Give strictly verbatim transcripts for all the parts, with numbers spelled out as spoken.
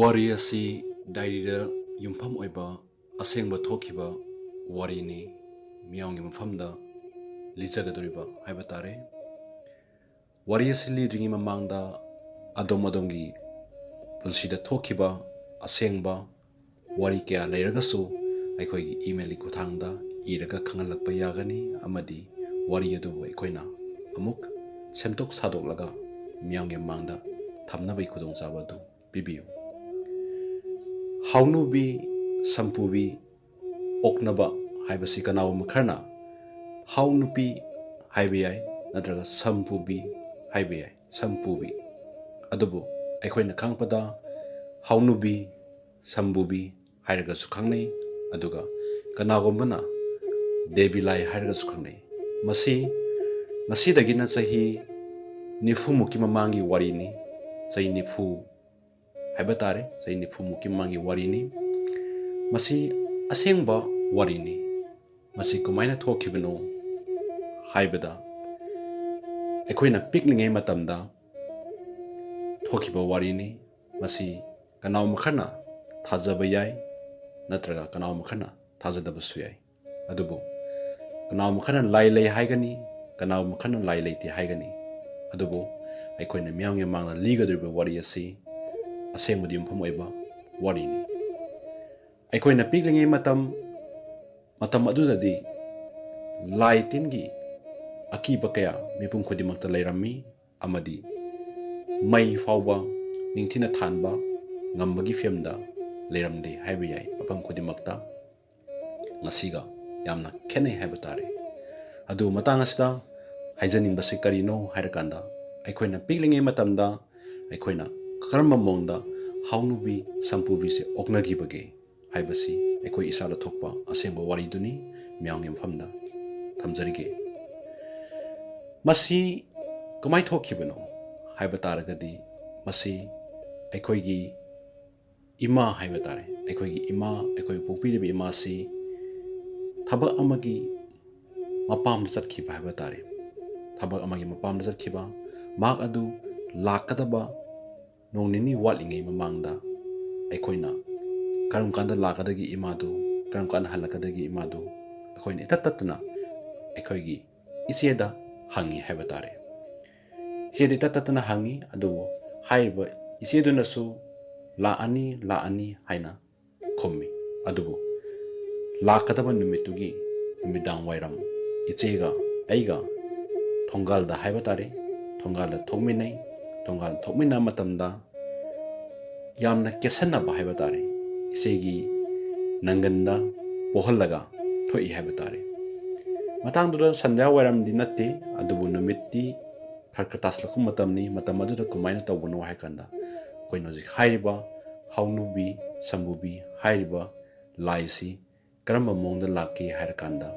ꯋꯥꯔꯤ ꯑꯁꯤ ꯗꯥꯏꯔꯤꯗ ꯌꯨꯝꯐꯝ ꯑꯣꯏꯕ ꯑꯁꯦꯡꯕ ꯊꯣꯛꯈꯤꯕ ꯋꯥꯔꯤꯅꯤ꯫ ꯃꯤꯌꯥꯝꯒꯤ ꯃꯐꯝꯗ ꯂꯤꯖꯒꯗꯧꯔꯤꯕ ꯍꯥꯏꯕ ꯇꯥꯔꯦ꯫ ꯋꯥꯔꯤ ꯑꯁꯤ ꯂꯤꯗ꯭ꯔꯤꯉꯩ ꯃꯃꯥꯡꯗ ꯑꯗꯣꯝ ꯑꯗꯣꯝꯒꯤ ꯄꯨꯟꯁꯤꯗ ꯊꯣꯛꯈꯤꯕ ꯑꯁꯦꯡꯕ ꯋꯥꯔꯤ ꯀꯌꯥ ꯂꯩꯔꯒꯁꯨ ꯑꯩꯈꯣꯏꯒꯤ ꯏꯃꯦꯜꯒꯤ ꯈꯨꯠꯊꯥꯡꯗ ꯏꯔꯒ ꯈꯪꯍꯜꯂꯛꯄ ꯌꯥꯒꯅꯤ, ꯑꯃꯗꯤ ꯋꯥꯔꯤ ꯑꯗꯨꯕꯨ ꯑꯩꯈꯣꯏꯅ ꯑꯃꯨꯛ ꯁꯦꯝꯗꯣꯛ ꯁꯥꯗꯣꯛꯂꯒ ꯃꯤꯌꯥꯝꯒꯤ ꯃꯃꯥꯡꯗ ꯊꯝꯅꯕꯒꯤ ꯈꯨꯗꯣꯡꯆꯥꯕ ꯑꯗꯨ ꯄꯤꯕꯤꯌꯨ꯫ ꯍꯥꯎꯅꯨꯕꯤ ꯁꯝꯄꯨꯕꯤ ꯑꯣꯛꯅꯕ ꯍꯥꯏꯕꯁꯤ ꯀꯅꯥꯒꯨꯝꯕ ꯈꯔꯅ ꯍꯥꯎ ꯅꯨꯄꯤ ꯍꯥꯏꯕ ꯌꯥꯏ, ꯅꯠꯇ꯭ꯔꯒ ꯁꯝꯄꯨꯕꯤ ꯍꯥꯏꯕ ꯌꯥꯏ, ꯁꯝꯄꯨꯕꯤ꯫ ꯑꯗꯨꯕꯨ ꯑꯩꯈꯣꯏꯅ ꯈꯪꯉꯛꯄꯗ ꯍꯥꯎꯅꯨꯕꯤ, ꯁꯝꯕꯨꯕꯤ ꯍꯥꯏꯔꯒꯁꯨ ꯈꯪꯅꯩ, ꯑꯗꯨꯒ ꯀꯅꯥꯒꯨꯝꯕꯅ ꯗꯦꯕꯤꯂꯥꯏ ꯍꯥꯏꯔꯒꯁꯨ ꯈꯪꯅꯩ꯫ ꯃꯁꯤ ꯉꯁꯤꯗꯒꯤꯅ ꯆꯍꯤ ꯅꯤꯐꯨꯃꯨꯛꯀꯤ ꯃꯃꯥꯡꯒꯤ ꯋꯥꯔꯤꯅꯤ꯫ ꯆꯍꯤ ꯅꯤꯐꯨ ꯍꯥꯏꯕ ꯇꯥꯔꯦ, ꯆꯍꯤ ꯅꯤꯐꯨꯃꯨꯛꯀꯤ ꯃꯃꯥꯡꯒꯤ ꯋꯥꯔꯤꯅꯤ꯫ ꯃꯁꯤ ꯑꯁꯦꯡꯕ ꯋꯥꯔꯤꯅꯤ꯫ ꯃꯁꯤ ꯀꯃꯥꯏꯅ ꯊꯣꯛꯈꯤꯕꯅꯣ ꯍꯥꯏꯕꯗ, ꯑꯩꯈꯣꯏꯅ ꯄꯤꯛꯂꯤꯉꯩ ꯃꯇꯝꯗ ꯊꯣꯛꯈꯤꯕ ꯋꯥꯔꯤꯅꯤ꯫ ꯃꯁꯤ ꯀꯅꯥꯒꯨꯝꯕ ꯈꯔꯅ ꯊꯥꯖꯕ ꯌꯥꯏ, ꯅꯠꯇ꯭ꯔꯒ ꯀꯅꯥꯒꯨꯝꯕ ꯈꯔꯅ ꯊꯥꯖꯗꯕꯁꯨ ꯌꯥꯏ꯫ ꯑꯗꯨꯕꯨ ꯀꯅꯥꯒꯨꯝꯕ ꯈꯔꯅ ꯂꯥꯏ ꯂꯩ ꯍꯥꯏꯒꯅꯤ, ꯀꯅꯥꯒꯨꯝꯕ ꯈꯔꯅ ꯂꯥꯏ ꯂꯩꯇꯦ ꯍꯥꯏꯒꯅꯤ꯫ ꯑꯗꯨꯕꯨ ꯑꯩꯈꯣꯏꯅ ꯃꯤꯌꯥꯝꯒꯤ ꯃꯃꯥꯡꯗ ꯂꯤꯒꯗꯧꯔꯤꯕ ꯋꯥꯔꯤ ꯑꯁꯤ ꯑꯁꯦꯡꯕꯗ ꯌꯨꯝꯐꯝ ꯑꯣꯏꯕ ꯋꯥꯔꯤꯅꯤ꯫ ꯑꯩꯈꯣꯏꯅ ꯄꯤꯛꯂꯤꯉꯩ ꯃꯇꯝ, ꯃꯇꯝ ꯑꯗꯨꯗꯗꯤ ꯂꯥꯏ ꯇꯤꯟꯒꯤ ꯑꯀꯤꯕ ꯀꯌꯥ ꯃꯤꯄꯨꯝ ꯈꯨꯗꯤꯡꯃꯛꯇ ꯂꯩꯔꯝꯃꯤ, ꯑꯃꯗꯤ ꯃꯩ ꯐꯥꯎꯕ ꯅꯤꯡꯊꯤꯅ ꯊꯥꯟꯕ ꯉꯝꯕꯒꯤ ꯐꯤꯕꯝꯗ ꯂꯩꯔꯝꯗꯦ ꯍꯥꯏꯕ ꯌꯥꯏ ꯃꯐꯝ ꯈꯨꯗꯤꯡꯃꯛꯇ꯫ ꯉꯁꯤꯒ ꯌꯥꯝꯅ ꯈꯦꯠꯅꯩ ꯍꯥꯏꯕ ꯇꯥꯔꯦ꯫ ꯑꯗꯨ ꯃꯇꯥꯡ ꯑꯁꯤꯗ ꯍꯥꯏꯖꯅꯤꯡꯕꯁꯤ ꯀꯔꯤꯅꯣ ꯍꯥꯏꯔꯀꯥꯟꯗ, ꯑꯩꯈꯣꯏꯅ ꯄꯤꯛꯂꯤꯉꯩ ꯃꯇꯝꯗ ꯑꯩꯈꯣꯏꯅ ꯀꯔꯝꯕ ꯃꯑꯣꯡꯗ ꯍꯥꯎꯅꯨꯕꯤ ꯁꯝꯄꯨꯕꯤꯁꯦ ꯑꯣꯛꯅꯈꯤꯕꯒꯦ ꯍꯥꯏꯕꯁꯤ ꯑꯩꯈꯣꯏ ꯏꯁꯥꯗ ꯊꯣꯛꯄ ꯑꯁꯦꯡꯕ ꯋꯥꯔꯤꯗꯨꯅꯤ, ꯃꯌꯥꯝꯒꯤ ꯃꯐꯝꯗ ꯊꯝꯖꯔꯤꯒꯦ꯫ ꯃꯁꯤ ꯀꯃꯥꯏ ꯊꯣꯛꯈꯤꯕꯅꯣ ꯍꯥꯏꯕ ꯇꯥꯔꯒꯗꯤ, ꯃꯁꯤ ꯑꯩꯈꯣꯏꯒꯤ ꯏꯃꯥ ꯍꯥꯏꯕ ꯇꯥꯔꯦ, ꯑꯩꯈꯣꯏꯒꯤ ꯏꯃꯥ, ꯑꯩꯈꯣꯏ ꯄꯣꯛꯄꯤꯔꯤꯕ ꯏꯃꯥꯁꯤ ꯊꯕꯛ ꯑꯃꯒꯤ ꯃꯄꯥꯝꯗ ꯆꯠꯈꯤꯕ ꯍꯥꯏꯕ ꯇꯥꯔꯦ꯫ ꯊꯕꯛ ꯑꯃꯒꯤ ꯃꯄꯥꯝꯗ ꯆꯠꯈꯤꯕ, ꯃꯍꯥꯛ ꯑꯗꯨ ꯂꯥꯛꯀꯗꯕ ꯅꯣꯡ ꯅꯤꯅꯤ ꯋꯥꯠꯂꯤꯉꯩ ꯃꯃꯥꯡꯗ ꯑꯩꯈꯣꯏꯅ ꯀꯔꯝ ꯀꯥꯟꯗ ꯂꯥꯛꯀꯗꯒꯦ ꯏꯃꯥꯗꯨ, ꯀꯔꯝ ꯀꯥꯟꯗ ꯍꯜꯂꯛꯀꯗꯒꯦ ꯏꯃꯥꯗꯨ ꯑꯩꯈꯣꯏꯅ ꯏꯇꯠ ꯇꯠꯇꯅ ꯑꯩꯈꯣꯏꯒꯤ ꯏꯆꯦꯗ ꯍꯪꯉꯤ ꯍꯥꯏꯕ ꯇꯥꯔꯦ꯫ ꯏꯆꯦꯗ ꯏꯇꯠ ꯇꯠꯇꯅ ꯍꯪꯉꯤ, ꯑꯗꯨꯕꯨ ꯍꯥꯏꯔꯤꯕ ꯏꯆꯦꯗꯨꯅꯁꯨ "ꯂꯥꯛꯑꯅꯤ, ꯂꯥꯛꯑꯅꯤ" ꯍꯥꯏꯅ ꯈꯨꯝꯃꯤ꯫ ꯑꯗꯨꯕꯨ ꯂꯥꯛꯀꯗꯕ ꯅꯨꯃꯤꯠꯇꯨꯒꯤ ꯅꯨꯃꯤꯗꯥꯡ ꯋꯥꯏꯔꯝ ꯏꯆꯦꯒ ꯑꯩꯒ ꯊꯣꯡꯒꯥꯜꯗ ꯍꯥꯏꯕ ꯇꯥꯔꯦ, ꯊꯣꯡꯒꯥꯜꯗ ꯊꯣꯛꯃꯤꯟꯅꯩ꯫ ꯊꯣꯡꯒꯥꯜ ꯊꯣꯛꯃꯤꯟꯅꯕ ꯃꯇꯝꯗ ꯌꯥꯝꯅ ꯀꯦꯠꯁꯟꯅꯕ ꯍꯥꯏꯕ ꯇꯥꯔꯦ, ꯏꯆꯦꯒꯤ ꯅꯪꯒꯟꯗ ꯄꯣꯍꯜꯂꯒ ꯊꯣꯛꯏ ꯍꯥꯏꯕ ꯇꯥꯔꯦ꯫ ꯃꯇꯥꯡꯗꯨꯗ ꯁꯟꯙ꯭ꯌꯥ ꯋꯥꯏꯔꯝꯗꯤ ꯅꯠꯇꯦ, ꯑꯗꯨꯕꯨ ꯅꯨꯃꯤꯠꯇꯤ ꯈꯔ ꯈꯔ ꯇꯥꯁꯤꯜꯂꯛꯄ ꯃꯇꯝꯅꯤ꯫ ꯃꯇꯝ ꯑꯗꯨꯗ ꯀꯃꯥꯏꯅ ꯇꯧꯕꯅꯣ ꯍꯥꯏ ꯀꯥꯟꯗ, ꯑꯩꯈꯣꯏꯅ ꯍꯧꯖꯤꯛ ꯍꯥꯏꯔꯤꯕ ꯍꯥꯎꯅꯨꯕꯤ ꯁꯝꯕꯨꯕꯤ ꯍꯥꯏꯔꯤꯕ ꯂꯥꯏꯁꯤ ꯀꯔꯝꯕ ꯃꯑꯣꯡꯗ ꯂꯥꯛꯀꯦ ꯍꯥꯏꯔ ꯀꯥꯟꯗ,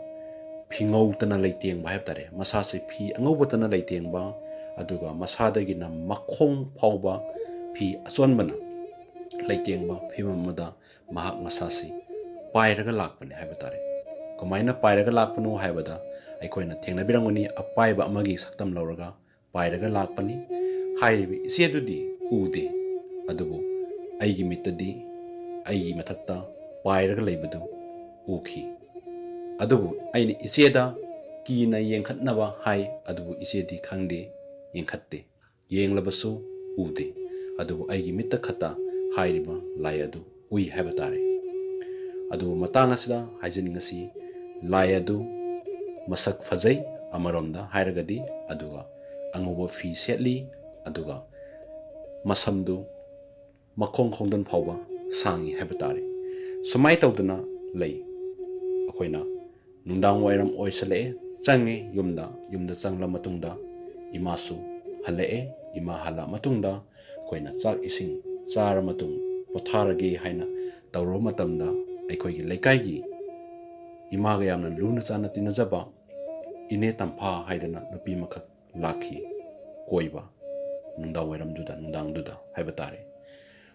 ꯐꯤꯉꯧꯇꯅ ꯂꯩꯇꯦꯡꯕ ꯍꯥꯏꯕ ꯇꯥꯔꯦ, ꯃꯁꯥꯁꯤ ꯐꯤ ꯑꯉꯧꯕꯇꯅ ꯂꯩꯇꯦꯡꯕ, ꯑꯗꯨꯒ ꯃꯁꯥꯗꯒꯤꯅ ꯃꯈꯣꯡ ꯐꯥꯎꯕ ꯐꯤ ꯑꯆꯣꯟꯕꯅ ꯂꯩꯇꯦꯡꯕ ꯐꯤꯕꯝ ꯑꯃꯗ ꯃꯍꯥꯛ ꯃꯁꯥꯁꯤ ꯄꯥꯏꯔꯒ ꯂꯥꯛꯄꯅꯤ ꯍꯥꯏꯕ ꯇꯥꯔꯦ꯫ ꯀꯃꯥꯏꯅ ꯄꯥꯏꯔꯒ ꯂꯥꯛꯄꯅꯣ ꯍꯥꯏꯕꯗ, ꯑꯩꯈꯣꯏꯅ ꯊꯦꯡꯅꯕꯤꯔꯝꯒꯅꯤ, ꯑꯄꯥꯏꯕ ꯑꯃꯒꯤ ꯁꯛꯇꯝ ꯂꯧꯔꯒ ꯄꯥꯏꯔꯒ ꯂꯥꯛꯄꯅꯤ꯫ ꯍꯥꯏꯔꯤꯕ ꯏꯆꯦꯗꯨꯗꯤ ꯎꯗꯦ, ꯑꯗꯨꯕꯨ ꯑꯩꯒꯤ ꯃꯤꯠꯇꯗꯤ ꯑꯩꯒꯤ ꯃꯊꯛꯇ ꯄꯥꯏꯔꯒ ꯂꯩꯕꯗꯨ ꯎꯈꯤ꯫ ꯑꯗꯨꯕꯨ ꯑꯩꯅ ꯏꯆꯦꯗ ꯀꯤꯅ ꯌꯦꯡꯈꯠꯅꯕ ꯍꯥꯏ, ꯑꯗꯨꯕꯨ ꯏꯆꯦꯗꯤ ꯈꯪꯗꯦ, ꯌꯦꯡꯈꯠꯇꯦ꯫ ꯌꯦꯡꯂꯕꯁꯨ ꯎꯗꯦ, ꯑꯗꯨꯕꯨ ꯑꯩꯒꯤ ꯃꯤꯠꯇ ꯈꯛꯇ ꯍꯥꯏꯔꯤꯕ ꯂꯥꯏ ꯑꯗꯨ ꯎꯏ ꯍꯥꯏꯕ ꯇꯥꯔꯦ꯫ ꯑꯗꯨꯕꯨ ꯃꯇꯥꯡ ꯑꯁꯤꯗ ꯍꯥꯏꯖꯅꯤꯡꯉꯁꯤ, ꯂꯥꯏ ꯑꯗꯨ ꯃꯁꯛ ꯐꯖꯩ ꯑꯃꯔꯣꯝꯗ ꯍꯥꯏꯔꯒꯗꯤ, ꯑꯗꯨꯒ ꯑꯉꯧꯕ ꯐꯤ ꯁꯦꯠꯂꯤ, ꯑꯗꯨꯒ ꯃꯁꯝꯗꯨ ꯃꯈꯣꯡ ꯈꯣꯡꯗꯣꯟ ꯐꯥꯎꯕ ꯁꯥꯡꯉꯤ ꯍꯥꯏꯕ ꯇꯥꯔꯦ꯫ ꯁꯨꯃꯥꯏꯅ ꯇꯧꯗꯅ ꯂꯩ꯫ ꯑꯩꯈꯣꯏꯅ ꯅꯨꯡꯗꯥꯡ ꯋꯥꯏꯔꯝ ꯑꯣꯏꯁꯜꯂꯛꯑꯦ, ꯆꯪꯉꯦ ꯌꯨꯝꯗ꯫ ꯌꯨꯝꯗ ꯆꯪꯂ ꯃꯇꯨꯡꯗ ꯏꯃꯥꯁꯨ ꯍꯜꯂꯛꯑꯦ꯫ ꯏꯃꯥ ꯍꯜꯂꯛꯑ ꯃꯇꯨꯡꯗ ꯑꯩꯈꯣꯏꯅ ꯆꯥꯛ ꯏꯁꯤꯡ ꯆꯥꯔ ꯃꯇꯨꯡ ꯄꯣꯊꯥꯔꯒꯦ ꯍꯥꯏꯅ ꯇꯧꯔꯨꯕ ꯃꯇꯝꯗ, ꯑꯩꯈꯣꯏꯒꯤ ꯂꯩꯀꯥꯏꯒꯤ ꯏꯃꯥꯒ ꯌꯥꯝꯅ ꯂꯨꯅ ꯆꯥꯟꯅ ꯇꯤꯟꯅꯖꯕ ꯏꯅꯦ ꯇꯝꯐꯥ ꯍꯥꯏꯗꯅ ꯅꯨꯄꯤ ꯑꯃꯈꯛ ꯂꯥꯛꯈꯤ ꯀꯣꯏꯕ, ꯅꯨꯡꯗꯥꯡ ꯋꯥꯏꯔꯝꯗꯨꯗ, ꯅꯨꯡꯗꯥꯡꯗꯨꯗ ꯍꯥꯏꯕ ꯇꯥꯔꯦ꯫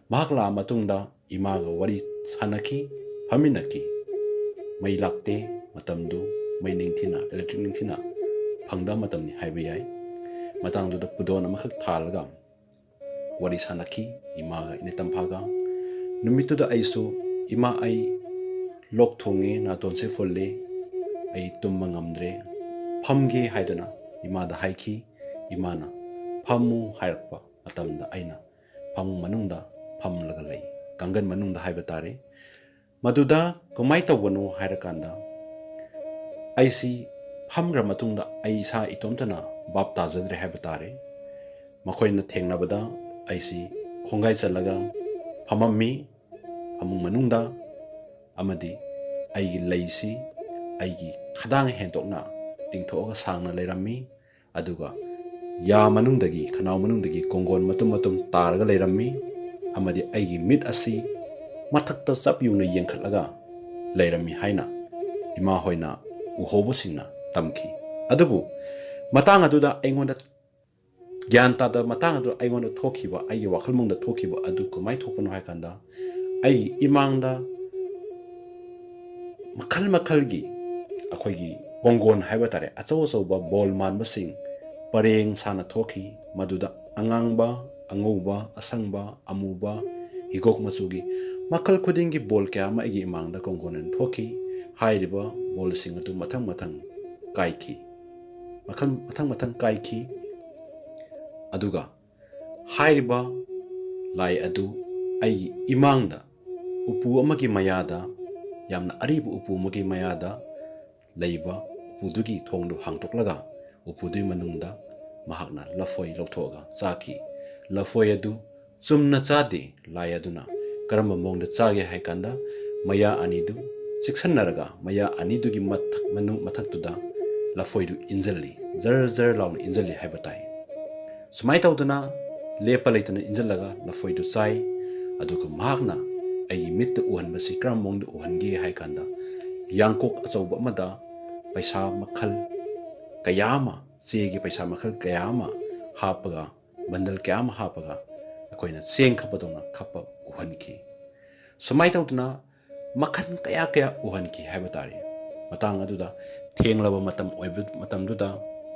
ꯃꯍꯥꯛ ꯂꯥꯛꯑ ꯃꯇꯨꯡꯗ ꯏꯃꯥꯒ ꯋꯥꯔꯤ ꯁꯥꯟꯅꯈꯤ, ꯐꯝꯃꯤꯟꯅꯈꯤ꯫ ꯃꯩ ꯂꯥꯛꯇꯦ, ꯃꯇꯝꯗꯨ ꯃꯩ ꯅꯤꯡꯊꯤꯅ, ꯏꯂꯦꯛꯇ꯭ꯔꯤꯛ ꯅꯤꯡꯊꯤꯅ ꯐꯪꯗꯕ ꯃꯇꯝꯅꯤ ꯍꯥꯏꯕ ꯌꯥꯏ꯫ ꯃꯇꯥꯡꯗꯨꯗ ꯄꯨꯗꯣꯟ ꯑꯃꯈꯛ ꯊꯥꯜꯂꯒ ꯋꯥꯔꯤ ꯁꯥꯟꯅꯈꯤ ꯏꯃꯥꯒ ꯏꯅꯦ ꯇꯝꯐꯥꯒ꯫ ꯅꯨꯃꯤꯠꯇꯨꯗ ꯑꯩꯁꯨ, "ꯏꯃꯥ, ꯑꯩ ꯂꯣꯛ ꯊꯨꯡꯉꯦ, ꯅꯥꯇꯣꯟꯁꯦ ꯐꯨꯜꯂꯦ, ꯑꯩ ꯇꯨꯝꯕ ꯉꯝꯗ꯭ꯔꯦ, ꯐꯝꯒꯦ" ꯍꯥꯏꯗꯨꯅ ꯏꯃꯥꯗ ꯍꯥꯏꯈꯤ꯫ ꯏꯃꯥꯅ "ꯐꯝꯃꯨ" ꯍꯥꯏꯔꯛꯄ ꯃꯇꯝꯗ ꯑꯩꯅ ꯐꯃꯨꯡ ꯃꯅꯨꯡꯗ ꯐꯝꯂꯒ ꯂꯩ, ꯀꯥꯡꯒꯟ ꯃꯅꯨꯡꯗ ꯍꯥꯏꯕ ꯇꯥꯔꯦ꯫ ꯃꯗꯨꯗ ꯀꯃꯥꯏꯅ ꯇꯧꯕꯅꯣ ꯍꯥꯏꯔꯀꯥꯟꯗ, ꯑꯩꯁꯤ ꯐꯝꯈ꯭ꯔ ꯃꯇꯨꯡꯗ ꯑꯩ ꯏꯁꯥ ꯏꯇꯣꯝꯇꯅ ꯚꯥꯞ ꯇꯥꯖꯗ꯭ꯔꯦ ꯍꯥꯏꯕ ꯇꯥꯔꯦ꯫ ꯃꯈꯣꯏꯅ ꯊꯦꯡꯅꯕꯗ ꯑꯩꯁꯤ ꯈꯣꯡꯒꯥꯏ ꯆꯜꯂꯒ ꯐꯝꯃꯝꯃꯤ ꯐꯃꯨꯡ ꯃꯅꯨꯡꯗ, ꯑꯃꯗꯤ ꯑꯩꯒꯤ ꯂꯩꯁꯤ ꯑꯩꯒꯤ ꯈꯗꯥꯡ ꯍꯦꯟꯗꯣꯛꯅ ꯇꯤꯡꯊꯣꯛꯑꯒ ꯁꯥꯡꯅ ꯂꯩꯔꯝꯃꯤ꯫ ꯑꯗꯨꯒ ꯌꯥ ꯃꯅꯨꯡꯗꯒꯤ, ꯈꯅꯥꯎ ꯃꯅꯨꯡꯗꯒꯤ ꯀꯣꯡꯒꯣꯟ ꯃꯇꯨꯝ ꯃꯇꯨꯝ ꯇꯥꯔꯒ ꯂꯩꯔꯝꯃꯤ, ꯑꯃꯗꯤ ꯑꯩꯒꯤ ꯃꯤꯠ ꯑꯁꯤ ꯃꯊꯛꯇ ꯆꯞ ꯌꯨꯡꯅ ꯌꯦꯡꯈꯠꯂꯒ ꯂꯩꯔꯝꯃꯤ ꯍꯥꯏꯅ ꯏꯃꯥ ꯍꯣꯏꯅ ꯎꯍꯧꯕꯁꯤꯡꯅ ꯇꯝꯈꯤ꯫ ꯑꯗꯨꯕꯨ ꯃꯇꯥꯡ ꯑꯗꯨꯗ ꯑꯩꯉꯣꯟꯗ ꯒ꯭ꯌꯥꯟ ꯇꯥꯗꯕ ꯃꯇꯥꯡ ꯑꯗꯨ ꯑꯩꯉꯣꯟꯗ ꯊꯣꯛꯈꯤꯕ, ꯑꯩꯒꯤ ꯋꯥꯈꯜ ꯃꯅꯨꯡꯗ ꯊꯣꯛꯈꯤꯕ ꯑꯗꯨ ꯀꯃꯥꯏꯅ ꯊꯣꯛꯄꯅꯣ ꯍꯥꯏ ꯀꯥꯟꯗ, ꯑꯩꯒꯤ ꯏꯃꯥꯡꯗ ꯃꯈꯜ ꯃꯈꯜꯒꯤ ꯑꯩꯈꯣꯏꯒꯤ ꯀꯣꯡꯒꯣꯟ ꯍꯥꯏꯕ ꯇꯥꯔꯦ, ꯑꯆꯧ ꯑꯆꯧꯕ ꯕꯣꯜ ꯃꯥꯟꯕꯁꯤꯡ ꯄꯔꯦꯡ ꯁꯥꯅ ꯊꯣꯛꯈꯤ꯫ ꯃꯗꯨꯗ ꯑꯉꯥꯡꯕ, ꯑꯉꯧꯕ, ꯑꯁꯪꯕ, ꯑꯃꯨꯕ, ꯍꯤꯒꯣꯛ ꯃꯆꯨꯒꯤ ꯃꯈꯜ ꯈꯨꯗꯤꯡꯒꯤ ꯕꯣꯜ ꯀꯌꯥ ꯑꯃ ꯑꯩꯒꯤ ꯏꯃꯥꯡꯗ ꯀꯣꯡꯒꯣꯟ ꯑꯣꯏꯅ ꯊꯣꯛꯈꯤ꯫ ꯍꯥꯏꯔꯤꯕ ꯕꯣꯜꯁꯤꯡ ꯑꯗꯨ ꯃꯊꯪ ꯃꯊꯪ ꯀꯥꯏꯈꯤ꯫ ꯃꯈꯜ ꯃꯊꯪ ꯃꯊꯪ ꯀꯥꯏꯈꯤ꯫ ꯑꯗꯨꯒ ꯍꯥꯏꯔꯤꯕ ꯂꯥꯏ ꯑꯗꯨ ꯑꯩꯒꯤ ꯏꯃꯥꯡꯗ ꯎꯄꯨ ꯑꯃꯒꯤ ꯃꯌꯥꯗ, ꯌꯥꯝꯅ ꯑꯔꯤꯕ ꯎꯄꯨ ꯑꯃꯒꯤ ꯃꯌꯥꯗ ꯂꯩꯕ ꯎꯄꯨꯗꯨꯒꯤ ꯊꯣꯡꯗꯨ ꯍꯥꯡꯗꯣꯛꯂꯒ ꯎꯄꯨꯗꯨꯒꯤ ꯃꯅꯨꯡꯗ ꯃꯍꯥꯛꯅ ꯂꯐꯣꯏ ꯂꯧꯊꯣꯛꯑꯒ ꯆꯥꯈꯤ꯫ ꯂꯐꯣꯏ ꯑꯗꯨ ꯆꯨꯝꯅ ꯆꯥꯗꯦ꯫ ꯂꯥꯏ ꯑꯗꯨꯅ ꯀꯔꯝꯕ ꯃꯑꯣꯡꯗ ꯆꯥꯒꯦ ꯍꯥꯏ ꯀꯥꯟꯗ, ꯃꯌꯥ ꯑꯅꯤꯗꯨ ꯆꯤꯛꯁꯟꯅꯔꯒ ꯃꯌꯥ ꯑꯅꯤꯗꯨꯒꯤ ꯃꯊꯛ, ꯃꯅꯨꯡ, ꯃꯊꯛꯇꯨꯗ ꯂꯐꯣꯏꯗꯨ ꯏꯟꯖꯜꯂꯤ, ꯖꯔ ꯖꯔ ꯂꯥꯎꯅ ꯏꯟꯖꯜꯂꯤ ꯍꯥꯏꯕ ꯇꯥꯏ꯫ ꯁꯨꯃꯥꯏꯅ ꯇꯧꯗꯅ ꯂꯦꯞꯄ ꯂꯩꯇꯅ ꯏꯟꯖꯜꯂꯒ ꯂꯐꯣꯏꯗꯨ ꯆꯥꯏ꯫ ꯑꯗꯨꯒ ꯃꯍꯥꯛꯅ ꯑꯩꯒꯤ ꯃꯤꯠꯇ ꯎꯍꯟꯕꯁꯤ ꯀꯔꯝꯕ ꯃꯑꯣꯡꯗ ꯎꯍꯟꯒꯦ ꯍꯥꯏ ꯀꯥꯟꯗ, ꯌꯥꯡꯀꯣꯛ ꯑꯆꯧꯕ ꯑꯃꯗ ꯄꯩꯁꯥ ꯃꯈꯜ ꯀꯌꯥ ꯑꯃ, ꯆꯦꯒꯤ ꯄꯩꯁꯥ ꯃꯈꯜ ꯀꯌꯥ ꯑꯃ ꯍꯥꯞꯄꯒ, ꯕꯟꯗꯜ ꯀꯌꯥ ꯑꯃ ꯍꯥꯞꯄꯒ ꯑꯩꯈꯣꯏꯅ ꯆꯦꯡ ꯈꯞꯄꯗꯧꯅ ꯈꯞꯄ ꯎꯍꯟꯈꯤ꯫ ꯁꯨꯃꯥꯏꯅ ꯇꯧꯗꯅ ꯃꯈꯜ ꯀꯌꯥ ꯀꯌꯥ ꯎꯍꯟꯈꯤ ꯍꯥꯏꯕ ꯇꯥꯔꯦ꯫ ꯃꯇꯥꯡ ꯑꯗꯨꯗ ꯊꯦꯡꯂꯕ ꯃꯇꯝ ꯑꯣꯏꯕ ꯃꯇꯝꯗꯨꯗ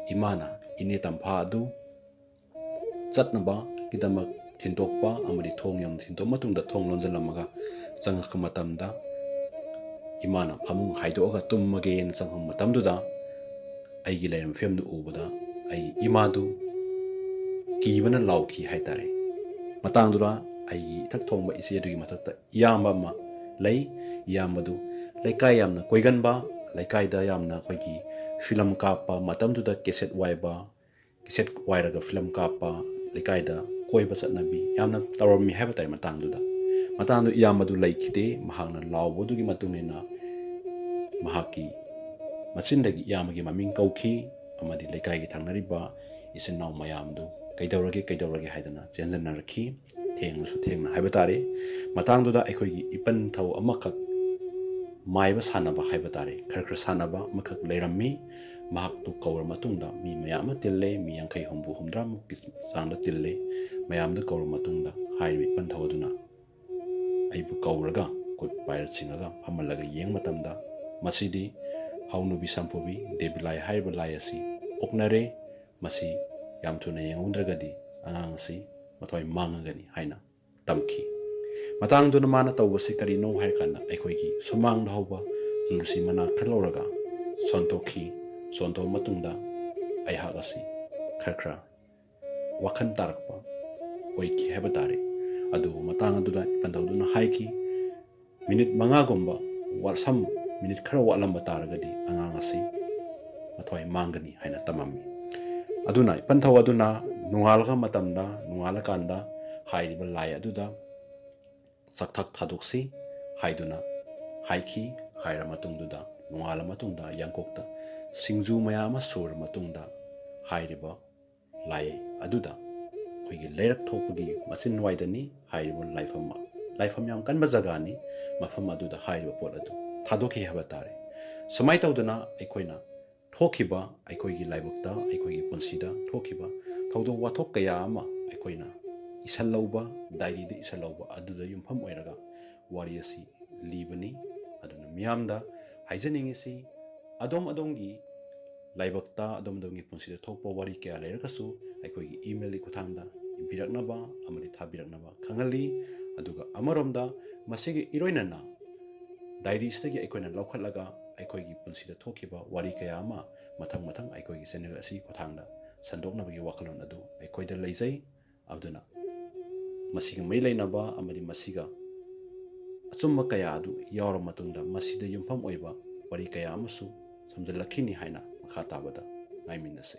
ꯏꯃꯥꯅ ꯏꯅꯦ ꯇꯝꯐꯥ ꯑꯗꯨ ꯆꯠꯅꯕꯒꯤꯗꯃꯛ ꯊꯤꯟꯗꯣꯛꯄ ꯑꯃꯗꯤ ꯊꯣꯡ ꯌꯧꯅ ꯊꯤꯟꯗꯣꯛꯑ ꯃꯇꯨꯡꯗ ꯊꯣꯡ ꯂꯣꯟꯁꯤꯜꯂꯝꯃꯒ ꯆꯪꯉꯛꯄ ꯃꯇꯝꯗ, ꯏꯃꯥꯅ ꯐꯃꯨꯡ ꯍꯥꯏꯗꯣꯛꯑꯒ ꯇꯨꯝꯃꯒꯦꯅ ꯆꯪꯉꯛꯄ ꯃꯇꯝꯗꯨꯗ, ꯑꯩꯒꯤ ꯂꯩꯔꯝꯕ ꯐꯤꯕꯝꯗꯨ ꯎꯕꯗ ꯑꯩꯒꯤ ꯏꯃꯥꯗꯨ ꯀꯤꯕꯅ ꯂꯥꯎꯈꯤ ꯍꯥꯏꯇꯥꯔꯦ꯫ ꯃꯇꯥꯡꯗꯨꯗ ꯑꯩꯒꯤ ꯏꯊꯛ ꯊꯣꯡꯕ ꯏꯆꯦꯗꯨꯒꯤ ꯃꯊꯛꯇ ꯏꯌꯥꯝꯕ ꯑꯃ ꯂꯩ꯫ ꯏꯌꯥꯝꯕꯗꯨ ꯂꯩꯀꯥꯏ ꯌꯥꯝꯅ ꯀꯣꯏꯒꯟꯕ, ꯂꯩꯀꯥꯏꯗ ꯌꯥꯝꯅ ꯑꯩꯈꯣꯏꯒꯤ ꯐꯤꯂꯝ ꯀꯥꯞꯄ ꯃꯇꯝꯗꯨꯗ ꯀꯦꯁꯦꯠ ꯋꯥꯏꯕ, ꯀꯦꯁꯦꯠ ꯋꯥꯏꯔꯒ ꯐꯤꯂꯝ ꯀꯥꯞꯄ, ꯂꯩꯀꯥꯏꯗ ꯀꯣꯏꯕ ꯆꯠꯅꯕꯤ ꯌꯥꯝꯅ ꯇꯧꯔꯝꯃꯤ ꯍꯥꯏꯕ ꯇꯥꯔꯦ꯫ ꯃꯇꯥꯡꯗꯨꯗ, ꯃꯇꯥꯡꯗꯨ ꯏꯌꯥꯝꯕꯗꯨ ꯂꯩꯈꯤꯗꯦ꯫ ꯃꯍꯥꯛꯅ ꯂꯥꯎꯕꯗꯨꯒꯤ ꯃꯇꯨꯡ ꯏꯟꯅ ꯃꯍꯥꯛꯀꯤ ꯃꯆꯤꯟꯗꯒꯤ ꯏꯌꯥꯝꯕꯒꯤ ꯃꯃꯤꯡ ꯀꯧꯈꯤ ꯑꯃꯗꯤ ꯂꯩꯀꯥꯏꯒꯤ ꯊꯪꯅꯔꯤꯕ ꯏꯆꯤꯟ ꯏꯅꯥꯎ ꯃꯌꯥꯝꯗꯨ "ꯀꯩꯗꯧꯔꯒꯦ, ꯀꯩꯗꯧꯔꯒꯦ?" ꯍꯥꯏꯗꯅ ꯆꯦꯟꯖꯟꯅꯔꯛꯈꯤ꯫ ꯊꯦꯡꯂꯁꯨ ꯊꯦꯡꯅ ꯍꯥꯏꯕ ꯇꯥꯔꯦ꯫ ꯃꯇꯥꯡꯗꯨꯗ ꯑꯩꯈꯣꯏꯒꯤ ꯏꯄꯟ ꯊꯧ ꯑꯃꯈꯛ ꯃꯥꯏꯕ ꯁꯥꯟꯅꯕ ꯍꯥꯏꯕ ꯇꯥꯔꯦ, ꯈꯔ ꯈꯔ ꯁꯥꯟꯅꯕ ꯑꯃꯈꯛ ꯂꯩꯔꯝꯃꯤ꯫ ꯃꯍꯥꯛꯇꯨ ꯀꯧꯔ ꯃꯇꯨꯡꯗ ꯃꯤ ꯃꯌꯥꯝ ꯑꯃ ꯇꯤꯜꯂꯦ, ꯃꯤ ꯌꯥꯡꯈꯩ, ꯍꯨꯝꯐꯨ, ꯍꯨꯝꯗ꯭ꯔꯥꯃꯨꯛꯀꯤ ꯆꯥꯡꯗ ꯇꯤꯜꯂꯦ꯫ ꯃꯌꯥꯝꯗꯨ ꯀꯧꯔ ꯃꯇꯨꯡꯗ ꯍꯥꯏꯔꯤꯕ ꯏꯄꯟ ꯊꯧ ꯑꯗꯨꯅ ꯑꯩꯕꯨ ꯀꯧꯔꯒ ꯈꯨꯠ ꯄꯥꯏꯔ ꯆꯤꯡꯉꯒ ꯐꯝꯍꯜꯂꯒ ꯌꯦꯡꯕ ꯃꯇꯝꯗ, ꯃꯁꯤꯗꯤ ꯍꯥꯎꯅꯨꯕꯤ ꯁꯝꯄꯨꯕꯤ ꯗꯦꯕꯤ ꯂꯥꯏ ꯍꯥꯏꯔꯤꯕ ꯂꯥꯏ ꯑꯁꯤ ꯑꯣꯛꯅꯔꯦ, ꯃꯁꯤ ꯌꯥꯝ ꯊꯨꯅ ꯌꯦꯡꯍꯧꯗ꯭ꯔꯒꯗꯤ ꯑꯉꯥꯡ ꯑꯁꯤ ꯃꯊ꯭ꯋꯥꯏ ꯃꯥꯡꯉꯒꯅꯤ ꯍꯥꯏꯅ ꯇꯝꯈꯤ꯫ ꯃꯇꯥꯡꯗꯨꯅ ꯃꯥꯅ ꯇꯧꯕꯁꯤ ꯀꯔꯤꯅꯣ ꯍꯥꯏꯔꯀꯥꯟꯗ, ꯑꯩꯈꯣꯏꯒꯤ ꯁꯨꯃꯥꯡꯗ ꯍꯧꯕ ꯇꯨꯜꯁꯤ ꯃꯅꯥ ꯈꯔ ꯂꯧꯔꯒ ꯁꯣꯟꯗꯣꯛꯈꯤ꯫ ꯁꯣꯟꯗꯣꯛꯑ ꯃꯇꯨꯡꯗ ꯑꯩꯍꯥꯛ ꯑꯁꯤ ꯈꯔ ꯈꯔ ꯋꯥꯈꯜ ꯇꯥꯔꯛꯄ ꯑꯣꯏꯈꯤ ꯍꯥꯏꯕ ꯇꯥꯔꯦ꯫ ꯑꯗꯨꯕꯨ ꯃꯇꯥꯡ ꯑꯗꯨꯗ ꯏꯄꯟ ꯊꯧꯗꯨꯅ ꯍꯥꯏꯈꯤ, "ꯃꯤꯅꯤꯠ ꯃꯉꯥꯒꯨꯝꯕ ꯋꯥꯠꯁꯝ-, ꯃꯤꯅꯤꯠ ꯈꯔ ꯋꯥꯠꯂꯝꯕ ꯇꯥꯔꯒꯗꯤ ꯑꯉꯥꯡ ꯑꯁꯤ ꯃꯊ꯭ꯋꯥꯏ ꯃꯥꯡꯒꯅꯤ" ꯍꯥꯏꯅ ꯇꯝꯃꯝꯃꯤ꯫ ꯑꯗꯨꯅ ꯏꯄꯟ ꯊꯧ ꯑꯗꯨꯅ ꯅꯣꯡꯉꯥꯜꯂꯒ ꯃꯇꯝꯗ, ꯅꯣꯡꯉꯥꯜꯂꯀꯥꯟꯗ ꯍꯥꯏꯔꯤꯕ ꯂꯥꯏ ꯑꯗꯨꯗ ꯆꯥꯛꯊꯛ ꯊꯥꯗꯣꯛꯁꯤ ꯍꯥꯏꯗꯨꯅ ꯍꯥꯏꯈꯤ꯫ ꯍꯥꯏꯔ ꯃꯇꯨꯡꯗꯨꯗ, ꯅꯣꯡꯉꯥꯜꯂ ꯃꯇꯨꯡꯗ ꯌꯥꯡꯀꯣꯛꯇ ꯁꯤꯡꯖꯨ ꯃꯌꯥꯝ ꯑꯃ ꯁꯨꯔ ꯃꯇꯨꯡꯗ, ꯍꯥꯏꯔꯤꯕ ꯂꯥꯏ ꯑꯗꯨꯗ ꯑꯩꯈꯣꯏꯒꯤ ꯂꯩꯔꯛ ꯊꯣꯛꯄꯒꯤ ꯃꯆꯤꯟꯋꯥꯏꯗꯅꯤ ꯍꯥꯏꯔꯤꯕ ꯂꯥꯏꯐꯝ, ꯂꯥꯏꯐꯝ ꯌꯥꯝ ꯀꯟꯕ ꯖꯒꯥꯅꯤ꯫ ꯃꯐꯝ ꯑꯗꯨꯗ ꯍꯥꯏꯔꯤꯕ ꯄꯣꯠ ꯑꯗꯨ ꯊꯥꯗꯣꯛꯈꯤ ꯍꯥꯏꯕ ꯇꯥꯔꯦ꯫ ꯁꯨꯃꯥꯏꯅ ꯇꯧꯗꯅ ꯑꯩꯈꯣꯏꯅ ꯊꯣꯛꯈꯤꯕ ꯑꯩꯈꯣꯏꯒꯤ ꯂꯥꯏꯕꯛꯇ, ꯑꯩꯈꯣꯏꯒꯤ ꯄꯨꯟꯁꯤꯗ ꯊꯣꯛꯈꯤꯕ ꯊꯧꯗꯣꯛ ꯋꯥꯊꯣꯛ ꯀꯌꯥ ꯑꯃ ꯑꯩꯈꯣꯏꯅ ꯏꯁꯜꯍꯧꯕ, ꯗꯥꯏꯔꯤꯗ ꯏꯁꯜꯍꯧꯕ ꯑꯗꯨꯗ ꯌꯨꯝꯐꯝ ꯑꯣꯏꯔꯒ ꯋꯥꯔꯤ ꯑꯁꯤ ꯂꯤꯕꯅꯤ꯫ ꯑꯗꯨꯅ ꯃꯤꯌꯥꯝꯗ ꯍꯥꯏꯖꯅꯤꯡꯉꯤꯁꯤ, ꯑꯗꯣꯝ ꯑꯗꯣꯝꯒꯤ ꯂꯥꯏꯕꯛꯇ, ꯑꯗꯣꯝ ꯑꯗꯣꯝꯒꯤ ꯄꯨꯟꯁꯤꯗ ꯊꯣꯛꯄ ꯋꯥꯔꯤ ꯀꯌꯥ ꯂꯩꯔꯒꯁꯨ ꯑꯩꯈꯣꯏꯒꯤ emailꯒꯤ ꯈꯨꯠꯊꯥꯡꯗ ꯄꯤꯔꯛꯅꯕ ꯑꯃꯗꯤ ꯊꯥꯕꯤꯔꯛꯅꯕ ꯈꯪꯍꯜꯂꯤ꯫ ꯑꯗꯨꯒ ꯑꯃꯔꯣꯝꯗ ꯃꯁꯤꯒ ꯏꯔꯣꯏꯅꯅ ꯗꯥꯏꯔꯤꯁꯤꯗꯒꯤ ꯑꯩꯈꯣꯏꯅ ꯂꯧꯈꯠꯂꯒ ꯑꯩꯈꯣꯏꯒꯤ ꯄꯨꯟꯁꯤꯗ ꯊꯣꯛꯈꯤꯕ ꯋꯥꯔꯤ ꯀꯌꯥ ꯑꯃ ꯃꯊꯪ ꯃꯊꯪ ꯑꯩꯈꯣꯏꯒꯤ ꯆꯦꯅꯦꯜ ꯑꯁꯤꯒꯤ ꯈꯨꯠꯊꯥꯡꯗ ꯁꯟꯗꯣꯛꯅꯕꯒꯤ ꯋꯥꯈꯜꯂꯣꯟ ꯑꯗꯨ ꯑꯩꯈꯣꯏꯗ ꯂꯩꯖꯩ꯫ ꯑꯗꯨꯅ ꯃꯁꯤꯒ ꯃꯔꯤ ꯂꯩꯅꯕ ꯑꯃꯗꯤ ꯃꯁꯤꯒ ꯑꯆꯨꯝꯕ ꯀꯌꯥ ꯑꯗꯨ ꯌꯥꯎꯔꯕ ꯃꯇꯨꯡꯗ ꯃꯁꯤꯗ ꯌꯨꯝꯐꯝ ꯑꯣꯏꯕ ꯋꯥꯔꯤ ꯀꯌꯥ ꯑꯃꯁꯨ ꯁꯝꯖꯤꯜꯂꯛꯈꯤꯅꯤ ꯍꯥꯏꯅ ꯃꯈꯥ ꯇꯥꯕꯗ ꯉꯥꯏꯃꯤꯟꯅꯁꯤ꯫